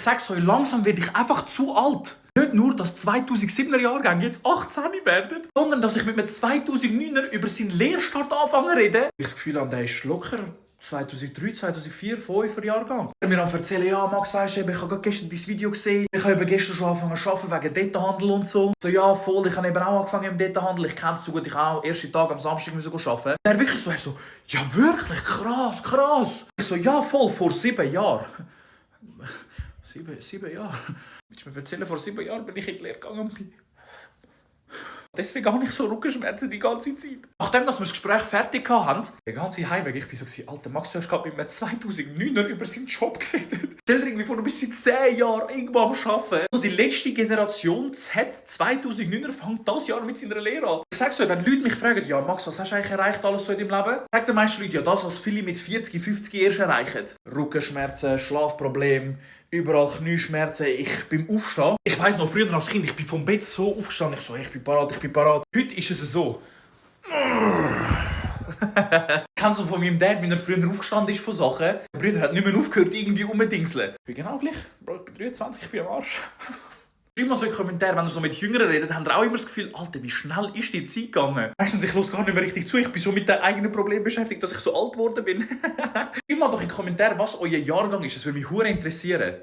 Ich sage euch, langsam werde ich einfach zu alt. Nicht nur, dass 2007er Jahrgänge jetzt 18 werden, sondern dass ich mit einem 2009er über seinen Lehrstart anfangen rede. Ich das Gefühl habe, der ist locker 2003, 2004, 2005er Jahrgang. Er mir dann erzählen, ja Max, weisst du, ich habe gestern dein Video gesehen, ich habe gestern schon angefangen zu arbeiten wegen Detailhandel und so. So, ja voll, ich habe eben auch angefangen im Detailhandel, ich kenne es so gut, ich habe auch ersten Tag am Samstag arbeiten. Er wirklich so, ja wirklich, krass, krass. Ich so, ja voll, vor 7 Jahren. 7 Jahre? Willst du mir erzählen, vor 7 Jahren bin ich in die Lehre gegangen. Deswegen habe ich so Rückenschmerzen die ganze Zeit. Nachdem wir das Gespräch fertig hatten, der ganze Heimweg, ich war so, Alter Max, du hast gerade mit einem 2009er über seinen Job geredet. Stell dir irgendwie vor, du bist seit 10 Jahren irgendwo am Arbeiten. Also die letzte Generation Z 2009er fängt das Jahr mit seiner Lehre an. Ich sage so, wenn Leute mich fragen, ja Max, was hast du eigentlich erreicht alles so in deinem Leben? Sagen die meisten Leute, ja das, was viele mit 40, 50 erst erreichen. Rückenschmerzen, Schlafprobleme, überall Knieschmerzen, ich bin Aufstehen. Ich weiss noch, früher als Kind, ich bin vom Bett so aufgestanden, ich so, ich bin parat. Heute ist es so. Kennst du von meinem Dad, wenn er früher aufgestanden ist von Sachen? Der Bruder hat nicht mehr aufgehört, irgendwie rumdingseln. Ich bin genau gleich. Bro, ich bin 23, ich bin am Arsch. Schreib mal so in Kommentaren, wenn ihr so mit Jüngeren redet, habt ihr auch immer das Gefühl, Alter, wie schnell ist die Zeit gegangen? Meistens, ich höre gar nicht mehr richtig zu, ich bin so mit den eigenen Problemen beschäftigt, dass ich so alt geworden bin. Schreibt mal doch in die Kommentare, was euer Jahrgang ist, das würde mich hure interessieren.